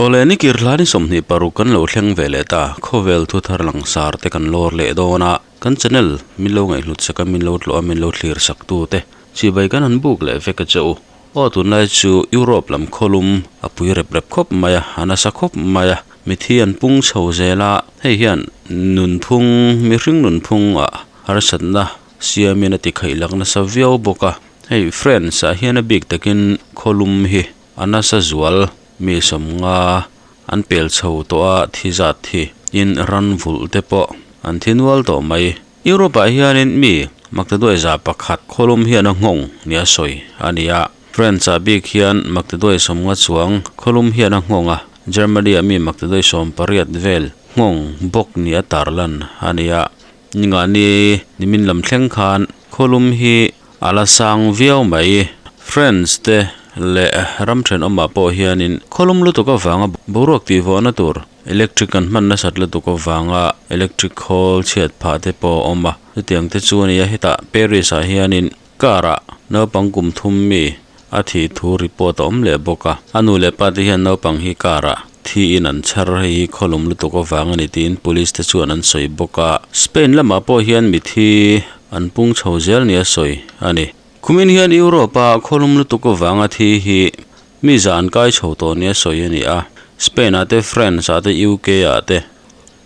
Awle ni kir hla ni 26 kan lo thleng ve leh ta, khawvel thu thar langsar te kan lawr leh dawn a, kan channel min lo ngaihhlut sak a, min lo tlawh a, min lo thlir sak tu te chibai kan han buk leh vek a che u. Aw tunlai chu Europe lam khawlum a pui rep rep khawp mai a, a nasa khawp mai a, mithi an pung chho zel a, hei hian nunphung mihring nunphung ah harsatna siamin a ti khaih lak nasa viau bawk a, hei France ah hian a bik takin khawlum hi a nasa zual mi sawmnga an pel chho tawh a thi zat hi in ran vulh te pawh an thi nual tawh mai. Europe ah hianin mi Maktaduai za pakhat khawlum hian a nghawng nia sawi a ni a, France ah bik hian Maktaduai 50 chuang khawlum hian a nghawng a, Germany ah mi Maktaduai 18 vel nghawng bawk nia tarlan a ni a. Ningani nimin lam thleng khan khawlum hi a la sang viau mai. France te leh ram thenawmah pawh hianin khawlum lutuk avanga boruak tihvawhna tur electric an hman nasat lutuk avanga electric khawl chhiat phah te pawh a awm a. Chutiang te chu a ni a, hetah Paris ah hianin car ah naupang kum thum mi a thih thu report a awm leh bawk a. A nu leh pa te hian naupang hi car ah thiin an chhar hei hi khawlum lutuk avang a ni tiin police te chuan an sawi bawk a. Spain lamah pawh hian mithi an pung chho zel nia sawi a ni. Kumin hian Europe a khawlum lutuk avanga thi hi mi za an kai chho tawh nia sawi a ni a. Spain ah te France ah te UK ah te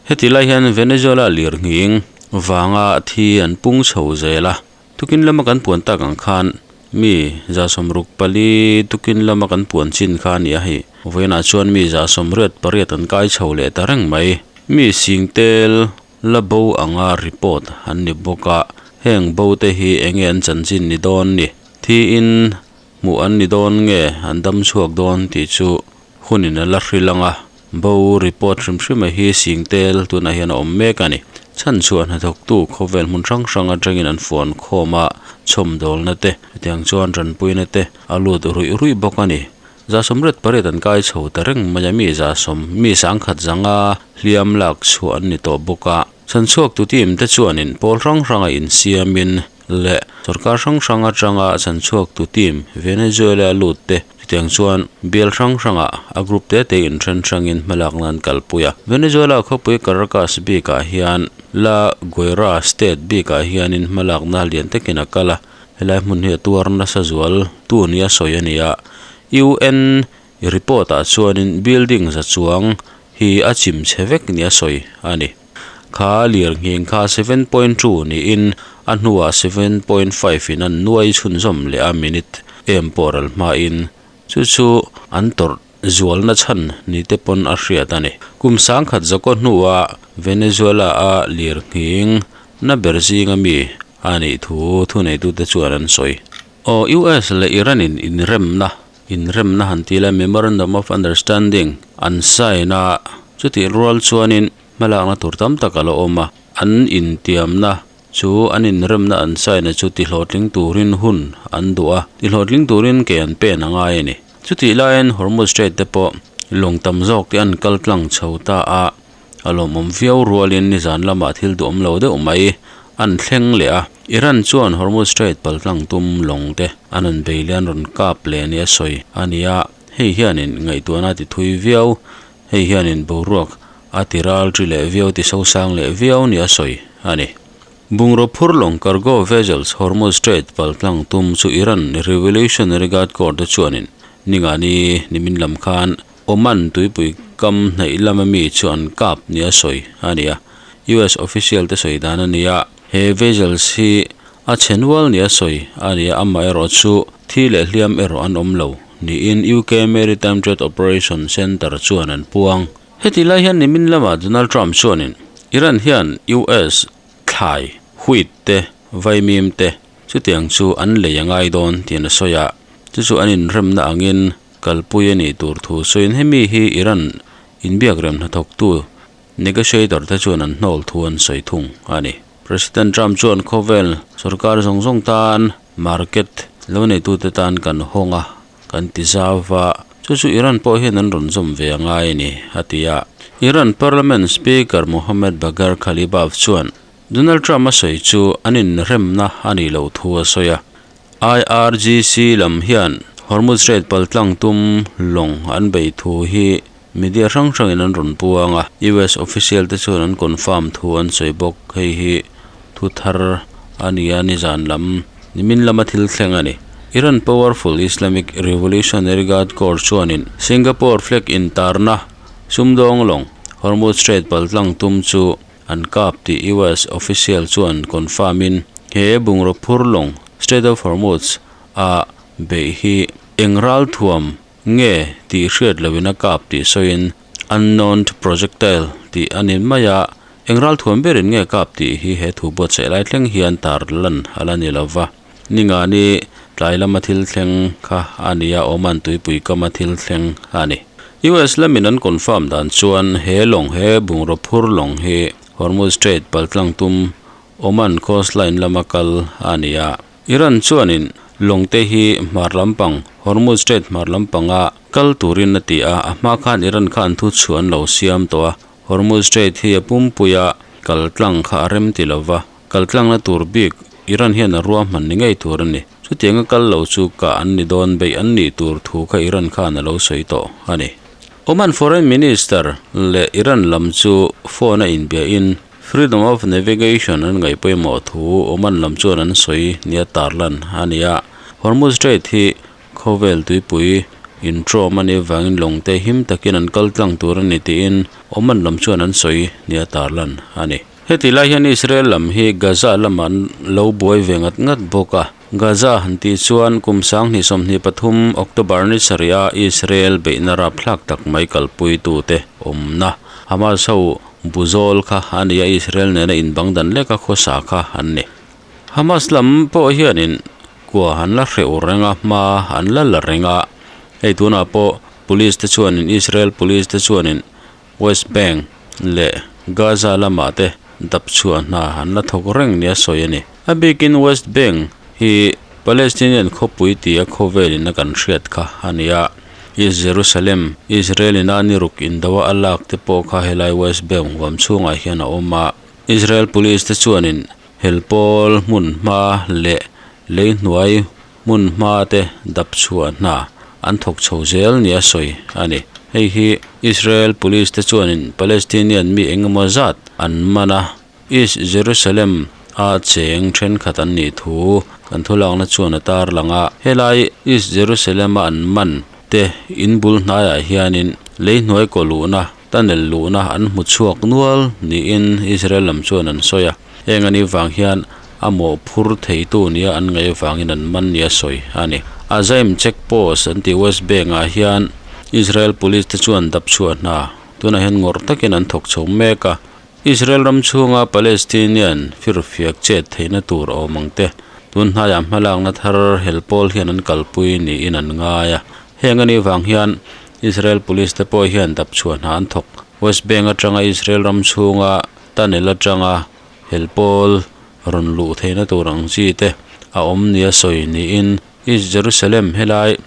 heti lai hian Venezuela lirnghing vanga thi an pung chho zel a. Tukin lama kan puan tak ang khan mi 64 tukin lama kan puan chin kha a ni a hei. Vawiinah chuan mi 88 an kai chho leh ta reng mai. Mi singtel la bo anga report an ni bawk a, heng bo te hi enge an chanchin ni dawn ni? Thiin hmuh an ni dawn nge an dam chhuak dawn tih chu hunin a la hril ang a. Bo report hrim hrim a hi singtel tunah hian a awm mek a ni. Chhanchhuah hnathawktu khawvel hmun hrang hrang atangin an fuan khawm a, chhawmdawlna te, chutiang chuan tanpuina te a lut ruih ruih bawk a ni. 88 an kai chho ta reng mai a, mi 100 mi 10,000 zanga hliam lak chhuah an ni tawh bawk a. Chhanchhuaktu team te chuanin pawl hrang hranga insiamin leh sorkar hrang hrang atanga chhanchhuaktu team Venezuela lut te chutiang chuan bial hrang hrangah a group te te inthen hrangin hmalakna an kalpui a. Venezuela khawpui Caracas bikah hian La Guaira state bikah hianin hmalakna lian takin a kal a, helai hmun hi a tuar nasa zual tu nia sawi a ni a. UN report ah chuanin building za chuang hi a chim chhe vek nia sawi a ni. Kha lirnghing kha 7.2 niin a hnuah 7.5 in an nuai chhunzawm leh a minute em pawh ral hmain chu chu an tawrh zualna chhan ni te pawn a hriat a ni. Kum 10,000 zakaw hnuah Venezuela a lirnghing na ber zinga mi a nih thu thuneitute chuan an sawi. Aw US leh Iran in inremna inremna han ti ila Memorandum of Understanding an sign a, chutih rual chuanin hmalakna tur tam tak a la awm a, an intiamna chu an inremna an sign a chu tihlawhtling turin hun an duh a, tihlawhtling turin ke an pen a ngai a ni. Chutih laiin Hormuz Strait te pawh lawng tam zawk te an kal tlang chho ta a, a lawmawm viau rualin nizan lamah thil duhawm lo deuh mai an thleng leh a. Iran chuan Hormuz Strait paltlang tum lawng te an rawn bei leh an rawn kap leh nia sawi a ni a, hei hianin ngaihtuahna a ti thui viau, hei hianin boruak a ti ral ri leh viau ti sosang leh viau nia sawi a ni. Bungraw phur lawng cargo vessels Hormuz Strait paltlang tum chu Iran Revolutionary Guard Corps te chuanin ningani nimin lam khan Oman tuipui kam hnaih lama mi chu an kap nia sawi a ni a, US official te sawi dan a ni a, he vessels hi a chhe nual nia sawi a ni a, amaherawh chu thi leh hliam erawh an awm lo niin UK Maritime Trade Operation Centre chuan an puang. Heti lai hian nimin lamah Donald Trump chuanin Iran hian US thlai, wheat te, vaimim te chutiang chu an lei a ngai dawn tiin a sawi a, chu chu an inremna angin Kalpui a nih tur thu sawiin hemi hi Iran inbiak rem hnathawktu negotiator te chuan an hnawl thu an sawi thung a ni. President Trump chuan khawvel sorkar zawng zawng tan market lo neitute tan kan hawng a, kan ti zau va, chu chu Iran pawh hian an rawn zawm ve a ngai a ni, a ti a. Iran Parliament Speaker Mohammad Bagher Ghalibaf chuan Donald Trump a sawi chu an inremna a nih loh thu a sawi a. IRGC lam hian Hormuz Strait paltlang tum lawng an bei thu hi Media hrang hrangin an rawn puang a, US official te chuan an confirm thu an sawi bawk. Hei hi thu thar a ni a, nizan lam nimin lama thil thleng a ni. Iran powerful Islamic Revolutionary Guard Corps chuanin Singapore flag intarna sumdawng lawng Hormuz Strait paltlang tum chu an kap tih US official chuan confirm in he bungraw phur lawng Strait of Hormuz a beih hi eng ralthuam nge tih hriat loin a kap tih sawiin unknown projectile tih a ni mai a, eng ralthuam berin nge kap tih hi he thu buatsaih lai thleng hian tar lan a la ni lo va. Ningani tlai lama thil thleng kha a ni a, Oman tuipui kama thil thleng a ni. US lamin an confirm dan chuan he lawng he bungraw phur lawng hi Hormuz Strait paltlang tum Oman coastline lama kal a ni a. Iran chuanin lawngte hi hmar lampang, Hormuz Strait hmar lampanga kal turin a ti a, a hma khan Iran khan thu chhuah an lo siam tawh a, Hormuz Strait hi a pumpuia kal tlang kha a rem ti lo va, kal tlangna tur bik Iran hian a ruahman ni ngei tur a ni. Chutianga kal lo chu kah an ni dawn beih an nih tur thu kha Iran khan a lo sawi tawh a ni. Oman Foreign Minister leh Iran lam chu phone a inbiahin Freedom of Navigation an ngaih pawimawh thu Oman lam chuan an sawi nia tarlan a ni a. Hormuz Strait hi khawvel tuipui intrawm a nih avangin lawngte him takin an kal tlang tur a ni tiin Oman lam chuan an sawi nia tarlan a ni. Heti lai hian Israel lam hi Gaza lamah an lo buai ve ngat ngat bawk a. Gaza han tih chuan kum 2023 October ni sarih a Israel beihna rapthlak tak mai kalpuitute awmna Hamas ho Buzawl kha a ni a, Israel nena inbang dan leka khawsa kha an ni. Hamas lam pawh hianin kua an la hreuh reng a, hma an la la reng a. Hei tunah pawh Police te chuanin Israel Police te chuanin West Bank leh Gaza lamah te dap chhuah hna an la thawk reng nia sawi a ni. A bikin West Bank hi Palestinian khawpui tia khawvelin a kan hriat kha a ni a. East Jerusalem, Israel ina ni ruk indo a lak te pawh kha helai West Bank huam chhungah hian a awm a. Israel Police te chuanin hel pawl hmun hma leh lei hnuai hmun hma te dap chhuah hna an thawk chho zel nia sawi a ni. Hei hi Israel Police te chuanin Palestinian mi engemaw zat an man a. East Jerusalem a cheng thenkhat an nih thu kan thulakna chuan a tarlang a, helai East Jerusalem a an man te in bul hnaiah hianin lei hnuai kaw luhna tunnel luhna an hmu chhuak nual niin Israel lam chuan an sawi a, heng anih vang hian a mawhphur theitu nia an ngaih avangin an man nia sawi a ni. Azaim check post an tih West Bank ah hian Israel police te chuan dap chhuah hna tunah hian ngawrh takin an thawk chho mek a. Israel ram chhunga Palestinian firfiak chet theihna tur awm ang te, tun hnaiah hmalakna thar hel pawl hian an kalpui niin an ngai a. Heng anih vang hian Israel police te pawh hian dap chhuah hna an thawk. West Bank atanga Israel ram chhunga tunnel atanga hel pawl rawn luh theihna tur ang chi te a awm nia sawi niin East Jerusalem helai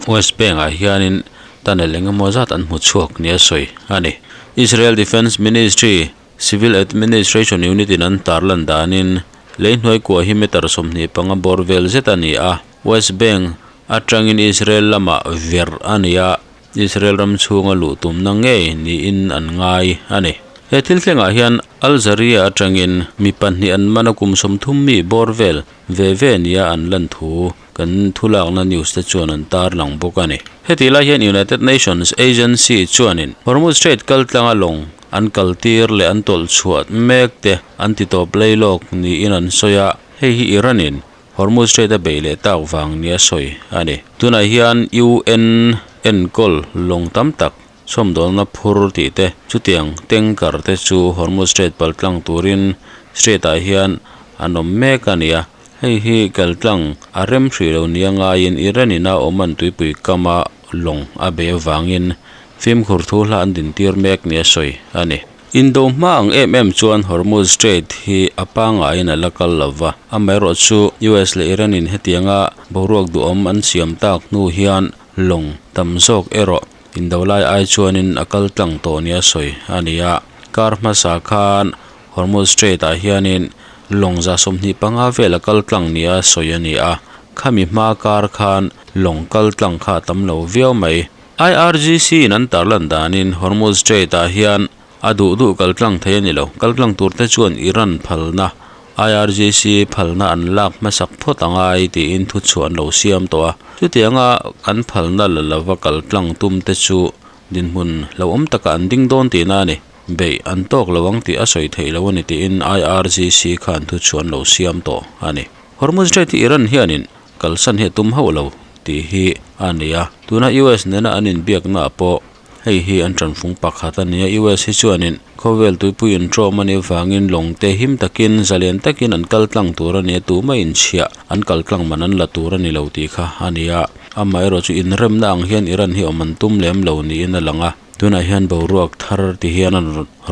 West Bank ah hianin tunnel eng emaw zat an hmu chhuak nia sawi a ni. Israel Defence Ministry Civil Administration Unit in an tarlan danin lei hnuai kua hi meter 25 bawr vel zet a ni a, West Bank atangin Israel lamah verh a ni a, Israel ram chhunga luh tumna ngei niin an ngai a ni. He thil thlengah hian Al Jazeera atangin mi pahnih an man a kum 30 mi bawr vel ve ve nia an lan thu Kan thulakna news te chuan an tarlang bawk a ni. Heti lai hian United Nations agency chuanin Hormuz Strait kaltlanga lawng an kaltir leh an tawlh chhuah mek te an ti tawp lei lawk niin an sawi a, hei hi Iran-in Hormuz Strait a beih leh tak vang nia sawi a ni. Tunah hian UN enkawl lawng tam tak chhawmdawlna phur tih te chutiang tanker te chu Hormuz Strait paltlang turin Strait-ah hian an awm mek a ni a. Hei hi kaltlang a rem hrih lo nia ngaiin Iran ina Oman tuipui kama lawng a bei avangin fimkhur thu hla an dintir mek nia sawi a ni. Indo hma ang em em chuan Hormuz Strait hi a pangaiin a la kal lo va, amaherawh chu US leh Iran in hetianga boruak duhawm an siam tak hnu hian lawng tam zawk erawh indo lai ai chuanin a kal tlang tawh nia sawi a ni a. Kar hmasa khan Hormuz Strait-ah hianin lawng 25 vel a kal tlang nia sawi a ni a, khami hma kar khan lawng kal tlang kha a tam lo viau mai. IRGC in an tarlan danin Hormuz Strait ah hian a duh duh kal tlang thei a ni lo. Kal tlang tur te chuan Iran phalna, IRGC phalna an lak hmasak phawt a ngai tiin thuchhuah an lo siam tawh a. Chutianga an phalna la lova kal tlang tum te chu dinhmun hlauhawm takah an ding dawn tihna a ni. Beih an tawk lo ang tih a sawi theih lo a ni tiin IRGC khan thuchhuah an lo siam tawh a ni. Hormuz Strait hi Iran hianin kalsan hi a tum hauh lo tih hi a ni a, tuna US nena an inbiaknaah pawh hei hi an tanfung pakhat a ni a, US hi chuanin khawvel tuipui intawm a nih avangin lawng te him takin zalen takin an kal tlang tur a ni a, tumah inchhiah an kal tlang man an la tur a ni lo tih kha a ni a, amaherawh chu inremna ang hian Iran hi awm an tum lem lo niin a lang a, tunah hian boruak thar ti hian a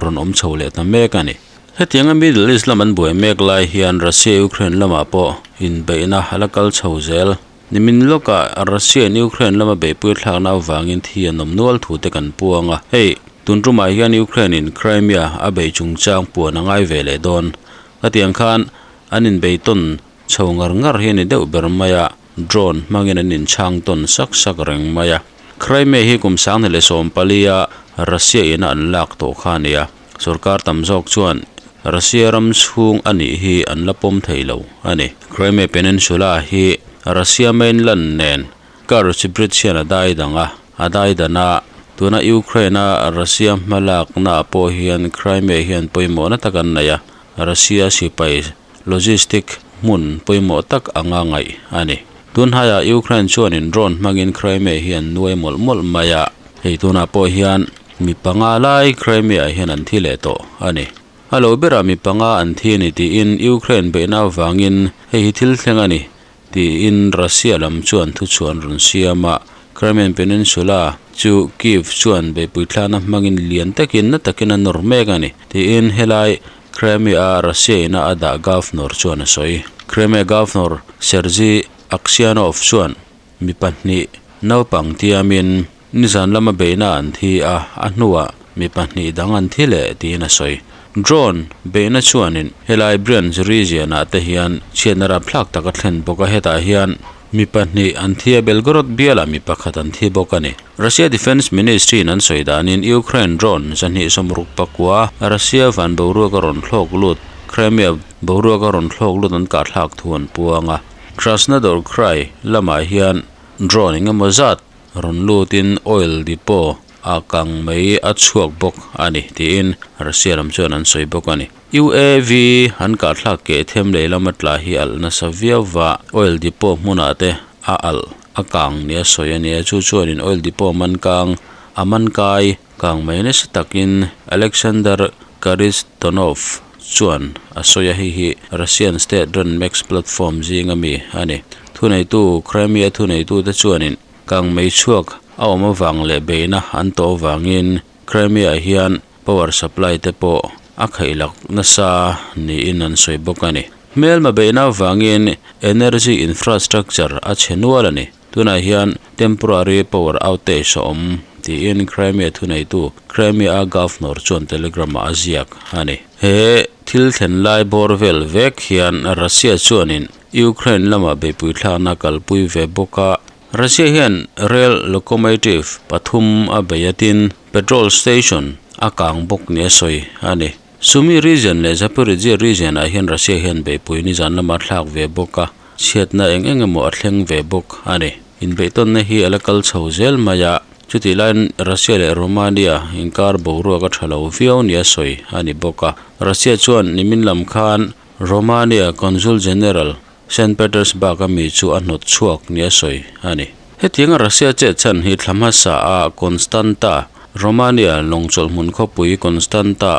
rawn awm chho leh ta mek a ni. Hetianga Middle East lam an buai mek lai hian Russia-Ukraine lamah pawh inbeihna a la kal chho zel. Nimin lawkah Russia-in Ukraine lama beihpui thlakna avangin thi an awm nual thu te kan puang a. Hei, tun tumah hian Ukraine-in Crimea a beih chungchang puan a ngai ve leh dawn. Khatiang khan an inbei tawn chho ngar ngar hi a ni deuh ber mai a, drone hmangin an inchhang tawn sak sak reng mai a. Crimea hi kum 2014-a Russia-in a an lak tawh kha a ni a. Sorkar tam zawk chuan Russia ram chhung a nih hi an la pawm thei lo a ni. Crimea Peninsula hi Russia mainland nen Kerch Bridge hian a dai dang a, a dai dan a. Tuna Ukraine-a Russia hmalaknaah pawh hian Crimea hian pawimawhna tak an nei a, Russia sipai logistic hmun pawimawh tak anga ngaih a ni. Tunhaiah Ukraine chuanin drone hmangin Crimea hi an nuai mawlh mawlh mai a, hei tunah pawh hian mi panga lai Crimea-ah hian an thi leh tawh a ni. A lo berah mi panga an thi a ni tiin Ukraine beihna avangin hei hi thil thleng a ni tiin Russia lam chuan thuchhuah an rawn siam a, Crimean Peninsula chu Kyiv chuan beihpui thlakna hmangin lian takin na takin a nawr mek a ni tiin helai Crimea-a Russia ina a dah Governor chuan a sawi. Crimea Governor Sergei Aksyonov chuan mi pahnih naupang tiamin nizan lama beihna an thi a, a hnuah mi pahnih dang an thi leh tiin a sawi. Drone beihna chuanin helai Bryansk region-ah te hian chhiatna rapthlak tak a thlen bawk a, hetah hian Mi pahnih an thi a, Belgorod bialah mi pakhat an thi bawk a ni. Russia Defence Ministry-in an sawi danin Ukraine drone 269 Russia van boruak a rawn thlawk lut, Crimea boruak a rawn thlawk lut an kahthlak thu an puang a. Krasnodar Krai lamah hian drone eng emaw zat rawn lutin oil depot a kang mai a chhuak bawk a ni tiin Russia lam chuan an sawi bawk a ni. UAV an kahthlak keh them lehlam a tla hi alh nasa viau va, oil depot hmunah te a alh a kang nia sawi a ni a, chu chuanin oil depot man kang a man kai kang mai nasa takin Alexander Karistonov chuan a sawi a, hei hi Russian state run Max platform zinga mi a ni. Thuneitu Crimea thuneitute chuanin kang mei chhuak a awm avang leh beihna an tawh avangin Crimea hian power supply te pawh a khaihlak nasa niin an sawi bawk a ni. Hmelma beihna avangin energy infrastructure a chhe nual a ni. Tunah hian temporary power outage a awm tiin Crimea thuneitu Crimea-a governor chuan Telegram-ah a ziak a ni. He thil thlen lai bawr vel vek hian Russia chuanin Ukraine lamah beihpui thlakna kalpui ve bawk a, Russia hian rail locomotive pathum a bei a tin petrol station a kang bawk nia sawi a ni. Sumy region leh Zaporizhzhia region ah hian Russia hian beihpui nizan lama thlak ve bawk a, chhiatna eng eng emaw a thleng ve bawk a ni. Inbeihtawnna hi a la kal chho zel mai a, chutih laiin Russia leh Romania inkar boruak a tha lo viau nia sawi a ni bawk a. Russia chuan nimin lam khan Romania Consul General Saint Petersburg a mi chu a hnawt chhuak nia sawi a ni. Hetianga Russia chet chhan hi thla hmasa a Constanta, Romania lawngchawlh hmun khawpui Constanta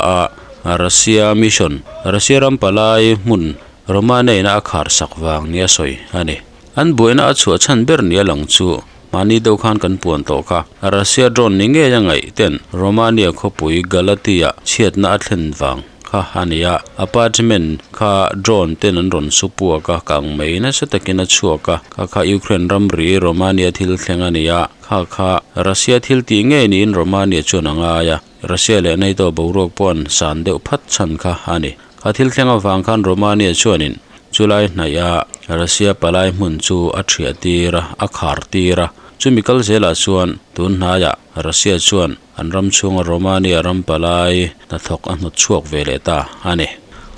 a Russia mission, Russia ram palai hmun Romania ina a khar sak vang nia sawi a ni. An buaina a chhuah chhan ber nia lang chu mahni deuh khan kan puan tawh kha. Russia drone ni ngei a ngaih ten Romania khawpui Galati-ah chhiatna a thlen vang kha a ni a, apartment kha drone ten an rawn su puak a, kang mai nasa takin a chhuak a, kha kha Ukraine ramri Romania thil thleng a ni a, kha kha Russia thil tih ngei niin Romania chuan a ngai a, Russia leh NATO boruak pawh an san deuh phat chhan kha a ni. Kha thil thleng avang khan Romania chuanin chulai hnaih a Russia palai hmun chu a thiah tir a, a khar tir a. Chumi kal zelah chuan tun hnaiah Russia chuan an ram chhunga Romania ram palai hnathawk a hnawt chhuak ve leh ta a ni.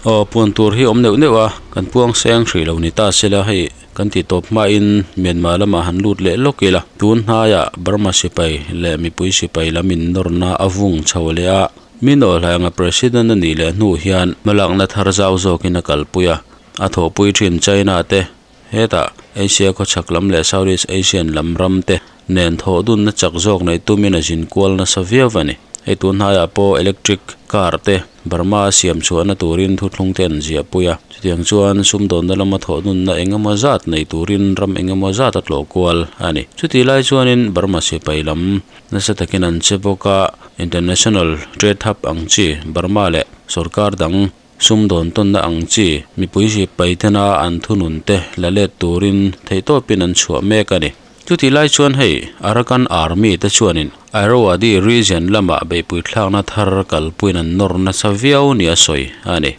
Aw puan tur hi awm neuh neuh a, kan puang seng hrih lo ni ta sela hei kan tih tawp hmain Myanmar lamah han lut leh lawk ila. Tun hnaiah Burma sipai leh mipui sipai lam inawrna a vung chho leh a, min awhlaenga President a nih leh hnu hian hmalakna thar zau zawkin a kalpui a, a thawhpui thin China te Hetah Asia khawchhak lam leh Southeast Asian lam ram te nen thawh dunna chak zawk neih tumin a zin kual nasa viau a ni. Hei tun hnaiah pawh electric car te Burma a siam chhuahna turin thuthlung te an ziah pui a. Chutiang chuan sumdawnna lama thawh dunna engemaw zat nei turin ram engemaw zat a tlawh kual a ni. Chutih lai chuanin Burma sipai lam nasa takin an che bawk a, International Trade Hub ang chi Burma leh sorkar dang Sumdawn tawnna ang chi mipui sipai tena an thunun te la let turin theihtawpin an chhuah mek a ni. Chutih lai chuan hei Arakan Army te chuanin Irrawaddy region lamah beihpui thlakna thar kalpuiin an nawr nasa viau nia sawi a ni.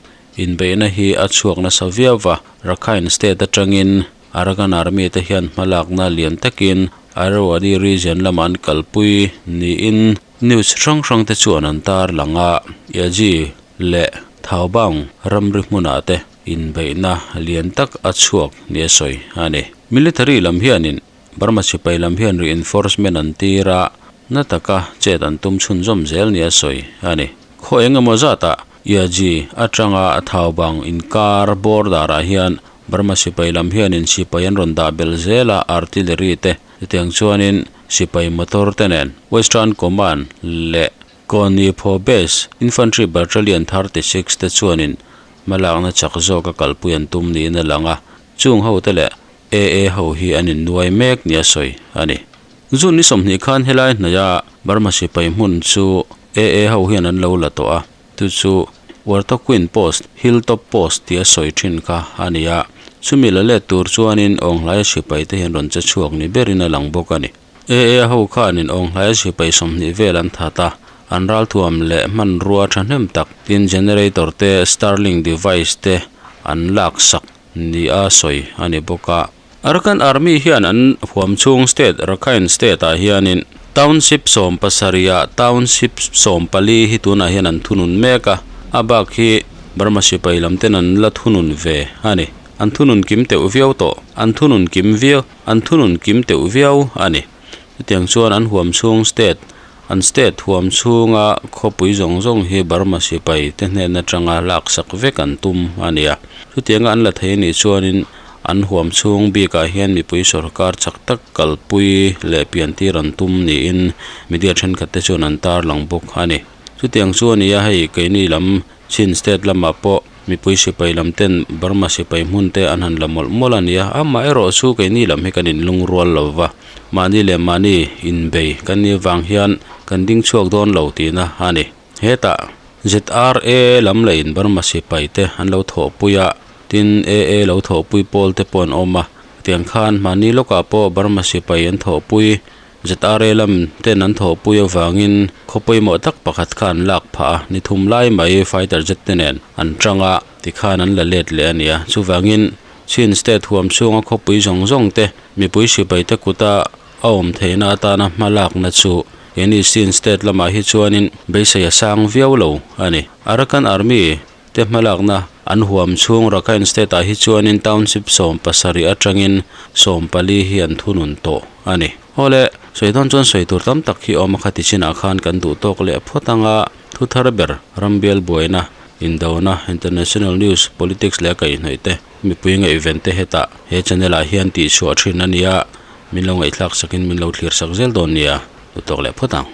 Inbeihna hi a chhuak nasa viau va, Rakhine state atangin Arakan Army te hian hmalakna lian takin Irrawaddy region lamah an kalpui niin news hrang hrang te chuan an tarlang a, Yaji leh Thaobang ramri hmunah te inbeihna lian tak a chhuak nia sawi a ni. Military lam hianin Burma sipai lam hian reinforcement an tir a, na taka chet an tum chhunzawm zel nia sawi a ni. Khaw eng emaw zatah Yaji atanga Thaobang inkar border ah hian Burma sipai lam hianin sipai an rawn dah belh zel a, artillery te chutiang chuanin sipai motor te nen Western Command leh Kawni Phaw Base Infantry Battalion 36 te chuanin hmalakna chak zawka kalpui an tum niin a lang a, chung ho te leh AA ho hi an innuai mek nia sawi a ni. June ni 20 khan helai hnaia Burma sipai hmun chu AA ho hian an lo la tawh a, chu chu Wartaquin Post, Hilltop Post tia sawi thin kha a ni a, chumi la let tur chuanin Awnghlaia sipai te hian rawn che chhuak ni berin a lang bawk a ni. AA ho khanin Awnghlaia sipai 20 vel an that a, an ralthuam leh hmanrua thahnem tak tin generator te, Starlink device te an laksak nia sawi a ni bawk a. Arakan Army hian an huam chhung state Rakhine state ah hianin township 70 ah township 14 hi tunah hian an thunun mek a, a bak hi Burma sipai lam ten an la thunun ve a ni. An thunun kim teuh viau tawh, an thunun kim viau. An thunun kim teuh viau a ni. Chutiang chuan an huam chhung state, an state huam chhunga khawpui zawng zawng hi Burma sipai te hnen atanga laksak vek an tum a ni a. Chutianga an la thei anih chuanin an huam chhung bikah hian mipui sorkar chak tak kalpui leh piantir an tum niin media thenkhat te chuan an tarlang bawk a ni. Chutiang chu a ni a, hei keini lam Chin state lamah pawh mipui sipai lam ten Burma sipai hmun te an han la mawlh mawlh a nia, amaherawh chu keini lam hi kan inlungrual lo va, mahni leh mahni inbei kan nih avang hian kan ding chhuak dawn lo tihna a ni. Hetah ZRA lam leh in Burma sipai te an lo thawhpui a, tin AA lo thawhpui pawl te pawh an awm a, tiang khan mahni lawkah pawh Burma sipai an thawhpui ZRA lam ten an thawhpui avangin khaw pawimawh tak pakhat kha an lak phah a, ni thum lai mai fighter jet te nen an tang a, tikhan an la let leh a ni a. Chuvangin Chin state huam chhunga khawpui zawng zawng te mipui sipai te kuta a awm theihna atana hma lakna chu keini Chin state lamah hi chuanin beisei a sang viau lo a ni. Arakan Army te hmalakna an huam chhung Rakhine state ah hi chuanin township 70 atangin 14 hi an thunun tawh a ni. Awle, sawi dawn chuan sawi tur tam tak hi awm a khati chinah khan kan duh tawk leh phawt anga thu thar ber rambial buaina, indona, international news, politics leh a kaihhnawih te, mipui ngaihven te hetah he channel ah hian tihchhuah thin a nia, min lo ngaihthlak sakin min lo thlir sak zel dawn nia, duh tawk leh phawt ang.